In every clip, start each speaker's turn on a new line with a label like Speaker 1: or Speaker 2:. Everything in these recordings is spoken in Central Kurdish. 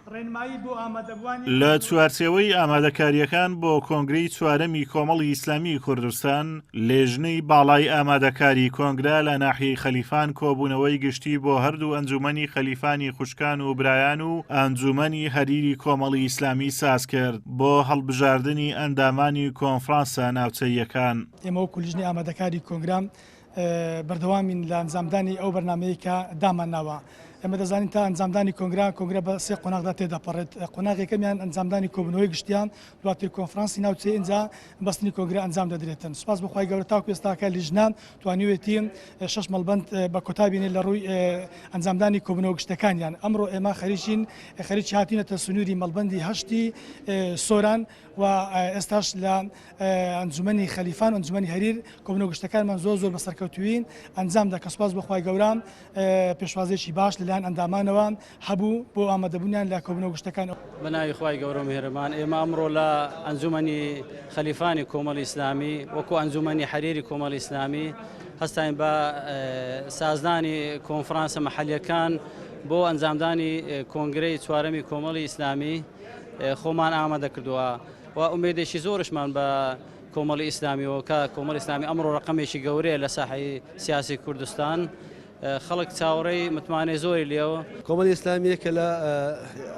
Speaker 1: لە چوارچێوەی ئامادەکارییەکان بۆ کۆنگرەی چوارەمی کۆمەڵی ئیسلامیی کوردستان، لێژنەی باڵای ئامادەکاری کۆنگرە لە ناحیەی خەلیفان کۆبوونەوەی گشتی بۆ هەردوو ئەنجوومەنی خەلیفانی خوشکان و برایان و ئەنجوومەنی هەریری کۆمەڵی ئیسلامی سازکرد بۆ هەڵبژاردنی ئەندامانی کۆنفرانسە ناوچەییەکان.
Speaker 2: ئێمە وەکو لیژنەی ئامادەکاری کۆنگرە بەردەوامین لە ئەنجامدانی ئەو بەرنامەیەی کە دامانناوە. ئێمە دەزانین تا ئەنجامدانی کۆنگرە، کۆنگرە بە سێ قۆناغدا تێدەپەڕێت، قۆناغی یەکەمیان ئەنجامدانی کۆبوونەوەی گشتییە، دواتر کۆنفرانسی ناوچەیی ئینجا بەستنی کۆنگرە ئەنجام دەدرێتن. سوپاس بۆ خوای گەورە تاکو ئێستاکە لیژنە توانیوێتی شەش مەڵبەند بە کۆتا بینێت لە ڕووی ئەنجامدانی کۆبوونەوە گشتەکانیان. ئەمڕۆ ئێمە خەریکین خەریکی هاتوینەتە سنووری مەڵبەندی هەشتی سۆران و ئێستاش لە ئەنجومەنی خەلیفان و ئەنجومەنی هەریر کۆبوونەوە گشتەکانمان زۆر زۆر بە سەرکەوتوویی ئەنجامدا کە سوپاس بۆ خوای گەورە پێشوازیەکی باش لەلایەن ئەندامانەوە هەبوو بۆ ئامادەبوونیان لە کۆبوونەوە گشتەکان.
Speaker 3: بە ناوی خوای گەورە و میهرەبان، ئێمە ئەمڕۆ لە ئەنجومەنی خەلیفانی کۆمەڵی ئیسلامی وەکو ئەنجومەنی حەریری کۆمەڵی ئیسلامی هەستاین بە سازدانی کۆنفرانسە مەحەلیەکان بۆ ئەنجامدانی کۆنگرەی چوارەمی کۆمەڵی ئیسلامی خۆمان ئامادە کردووە و ئومێدێکی زۆرشمان بە کۆمەڵی ئیسلامیەوە کە کۆمەڵی ئیسلامی ئەمڕۆ ڕەقەمێکی گەورەیە لە ساحەی سیاسی کوردستان خەڵک چاوەڕێی متمانەی زۆری لێوە.
Speaker 4: کۆمەڵی ئیسلامی یەکە لە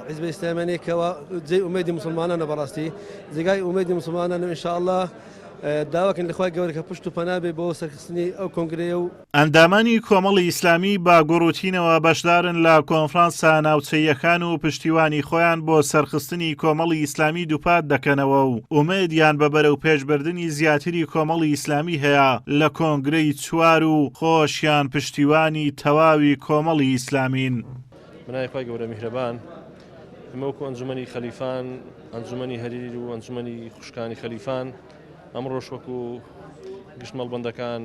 Speaker 4: حیزبە ئیسلامیانەی کەوا جێی ئومێدی موسڵمانانە بەڕاستی جێگای ئومێدی موسڵمانانە ان شاء اللە داواکەین لە خوای گەورە کە پشت و پەنا بێ بۆ سەرخستنی ئەو کۆنگرەیە و.
Speaker 1: ئەندامانی کۆمەڵی ئیسلامی بە گوڕوتینەوە بەشدارن لە کۆنفرانسە ناوچەییەکان و پشتیوانی خۆیان بۆ سەرخستنی کۆمەڵی ئیسلامی دووپات دەکەنەوە و ئومێدیان بە بەرەوپێشبردنی زیاتری کۆمەڵی ئیسلامی هەیە لە کۆنگرەی چوار و خۆشیان پشتیوانی تەواوی کۆمەڵی ئیسلامین.
Speaker 5: بەناوی خوای گەورە میهرەبان، ئێمە وەکو ئەنجومەنی خەلیفان، ئەنجومەنی هەریر و ئەنجومەنی خوشکانی خەلیفان، ئەمڕۆش وەکو گشت مەڵبەندەکان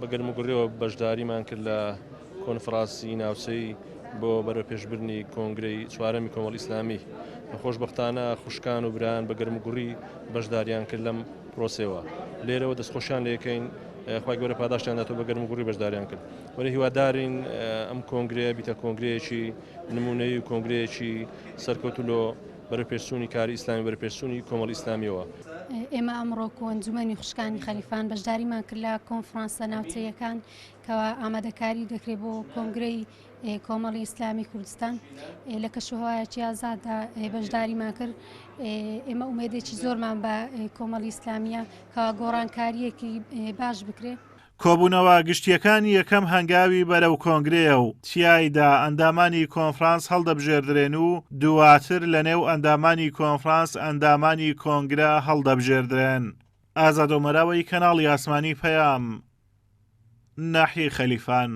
Speaker 5: بە گەرموگوڕیەوە بەشداریمان کرد لە کۆنفراسی ناوچەی بۆ بەرەوپێشبردنی کۆنگرەی چوارەمی کۆمەڵ ئیسلامی. خۆشبەختانە خوشکان و برایان بە گەرموگوڕی بەشداریان کرد لەم پرۆسەیەوە. لێرەوە دەستخۆشیان لێکەین، خوای گەورە پاداشتیان داتەوە بە گەرموگوڕی بەشداریان کرد. وەلێ هیوادارین ئەم کۆنگرەیە بیتە کۆنگرەیەکی نموونەیی و کۆنگرەیەکی سەرکەوتوو لۆ بەرەوپێشچوونی کاری ئیسلامی، بەرەوپێشچوونی کۆمەڵی ئیسلامییەوە.
Speaker 6: ئێمە ئەمڕۆ وەکو ئەنجومەنی خوشکانی خەلیفان بەشداریمان کرد لە کۆنفرانسە ناوچەییەکان کەوا ئامادەکاری دەکرێت بۆ کۆنگرەی کۆمەڵی ئیسلامی کوردستان لە کەشوهەوایەکی ئازاددا بەشداریمان کرد ئێمە ئومێدێکی زۆرمان بە کۆمەڵی ئیسلامیە کەوا گۆڕانکاریەکی باش بکرێت.
Speaker 1: کۆبوونەوە گشتییەکان یەکەم هەنگاوی بەرەو کۆنگرەیە و تیایدا ئەندامانی کۆنفرانس هەڵدەبژێردرێن و دواتر لەنێو ئەندامانی کۆنفرانس ئەندامانی کۆنگرە هەڵدەبژێردرێن. ئازاد ئۆمەراوەی کەناڵی ئاسمانی پەیام، ناحیەی خەلیفان.